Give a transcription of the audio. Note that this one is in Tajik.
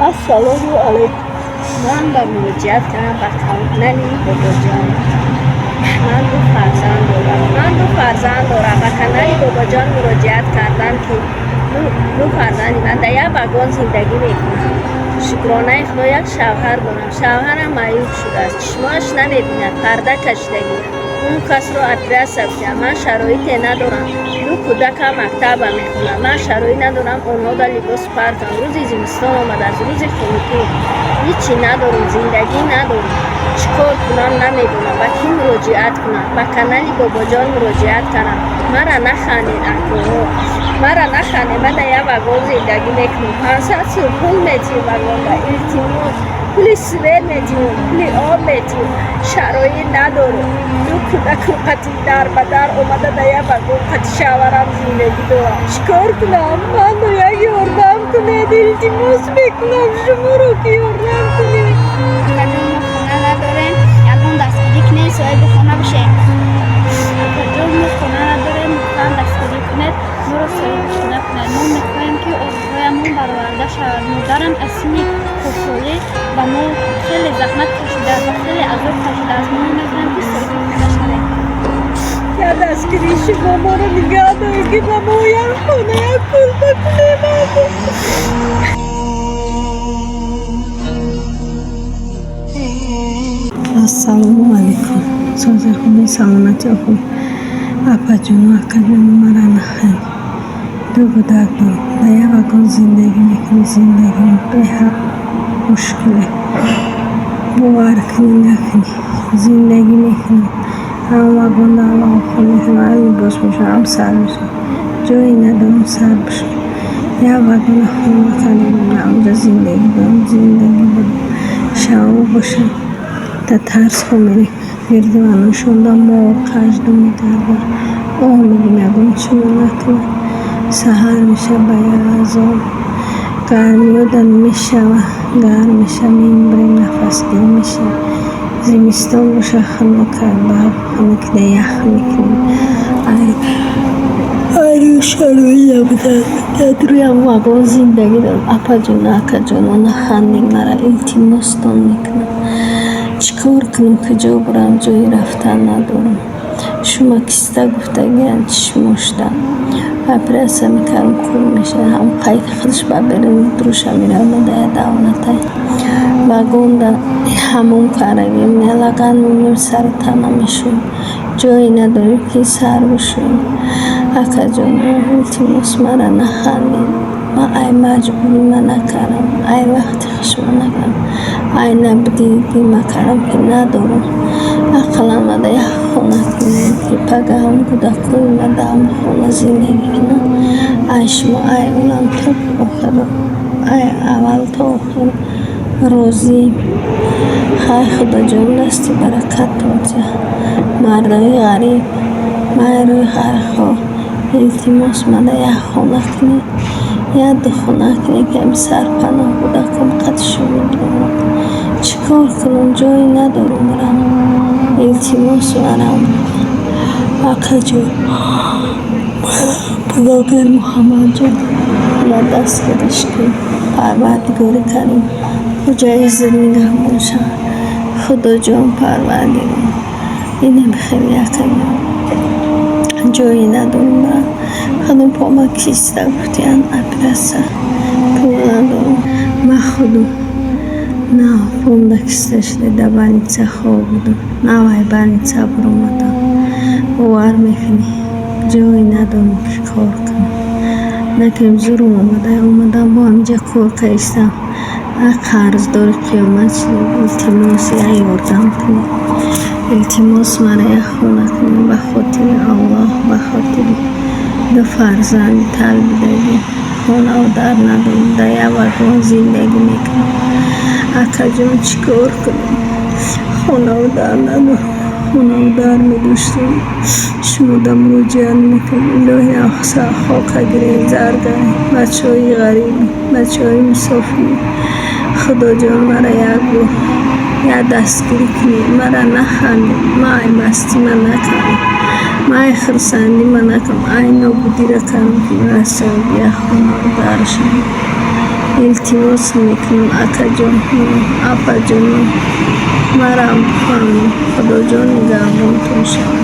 Ассалому алайкум. Ман ба муроҷиат кардам ба канали Бобоҷон. Ман ду фарзанд дорам. Ман ду фарзанд дорам. Ба канали Бобоҷон муроҷиат кардам, ки ду фарзанди ман дар як вагон зиндагӣ мекунанд. Шукронаи Худо, як шавҳар дорам. Шавҳарам маъюб шудааст. Чишмоаш намебинад, парда кашидагӣ. Он касро оператсия кунам. Ман шароите надорам. Ду кӯдакам мактаба мехонанд. Ман шароит надорам онҳода либос партам. Рӯзи зимистон омадааст, рӯзи хунукӣ. Ҳичи надорем, зиндагӣ надорем. Чӣ кор кунам, намедонам. Ба кӣ муроҷиат кунам? Ба канали Бобоҷон муроҷиат кардам. Мара нахандед, акоҳо. Мара нахандед. Ман дар як вагон зиндагӣ мекунам. 500 сум пул метиҳем вагонда. Илтимос. Пули свет метиҳем, пули об метиҳем. Шароит надорем. Ду кӯдаку қати дар ба дар омада дар як вагон қати шавҳарам зиндагӣ дорам. Чӣ кор кунам? Ману як ёрдам кунед. Илтимос мекунам шуморо, ки ёрдам кунед. Акаҷон, мо хона надорем, ягон дастгирӣ кунед, соҳиби хона бишем. Акаҷон, мо хона надорем, лутфан дастгирӣ кунед, моро соҳиби хона кунед. Мо мехоҳем, ки орзуҳоямон бароварда шавад. Модарам аз синни хурдсолӣ ба мо хеле заҳмат кашидааст ва хеле азоб кашидааст. Мо мехоҳем, ки соҳиби хона шавем. Я дастгирии шумо моро нигаҳ доред, ки ба мо як хона, як кулба кунем. Ассалому алайкум. Сози хуби, саломати хуб. Апаҷону акаҷону, мара наханд. Ду кӯдак дорам. Дар як вагон зиндагӣ мекунем. Зиндагим беҳад мушкиле. Бовар кунӣ, накунӣ. Зиндагӣ мекунем. Ҳам вагонда ҳам овқат мекунем, ҳам либос мешӯям, ҳам сар мешӯям. Ҷое надорам сар бишӯям. Як вагона хона кардем, дар онҷо зиндагӣ дорам, зиндагӣ дорам. Шабо бошад, дар тарс хоб мерем. Гирди ваношонда мор қажду мегардад. Оҳ мегӯм, ягон чиро накунад. Саҳар меша, ба як азоб. Гармиё да намешава. Гарм меша, мемирем, нафасгирӣ мешавем. Зимистон боша, хунука, барф хунукида ях мекунем. Ай шароит набудад. Дар рӯям вагон зиндагӣ дорам. Апаҷону акаҷону, нахандед мара, илтимостон мекунам. Чӣ кор кунам, куҷо бурам, ҷои рафтан надорам. Шума киста гуфтагиам, чишмошда. Оператсия мекардам, кур мешавад. Ҳам қайди худаш ба берун дуруша меравад дар як давлатай. Вагонда ҳамом кардагим, лаган мемонем, сару тана мешӯем. Ҷое надорем, ки сар бишӯем. Акаҷону, илтимос, мара нахандед. Ман ай маҷбурӣ ма накардам, ай вақти хушма накардам, ай набудигӣ ма кардам, ки надорам. Ақаллан мада як хона кунед, ки пагаҳам кӯдакҳои ма дар ҳамон хона зиндагӣ кунанд. Ай шумо ай олам то охир, ай аввал то охир розием. Хай, Худоҷон, дасти баракаттон диҳад. Мардои ғариб, майрӯи хайрхоҳ, илтимос, мада як хона кунед, як ду хона кунед, ки ҳами сарпаноҳ кӯдакон қати шумо дорам. Чӣ кор кунам, ҷое надорам рам. Илтимос марам. Акаҷон, блогер Муҳаммадҷон, ма дастгириш кун. Парвардигори карим хоҷаи зир нигаҳбон шавад. Худоҷон, Парвардигор. Инем хеле, акаҷон. Ҷое надорам рам. Худо пома киста гуфтиян оператсия. Пул надорам. Ман худо нав помда киста шуда, дар больница хоб будам. Нав ай больница баромадам. Бовар мекунӣ, ҷое надорам, ки кор кунам. Накунем, зурум омада, омадам бо ҳаминҷа кор кардистам. Ай қарздори қиёмат шудем. Илтимос, як ёрдам кунед. Илтимос, мара як хона кунед, ба хотири Аллоҳ, ба хотири ду фарзанди талбидагӣ. Хонаву дар надорам, дар як вагон зиндагӣ мекунам. Акаҷон, чӣ кор кунам? Хонаву дар надорам. Хонаву дар медоштам. Шумода муроҷиат мекунам. Илоҳи, хока гиред, заргай. Бачаҳои ғариб, бачаҳои мусофир. Худоҷон, мара як бор як дастгирӣ кунед. Мара нахандед. Ман ай мастӣ ма накардам. Ман ай хурсандӣ ма накардам. Ай нобудиро кардам, ки ман соҳиби як хонаву дар шавам. Илтимос мекунам, акаҷонҳо, апаҷонҳо, марам бифаҳмед. Худоҷон нигаҳбонтон шавад.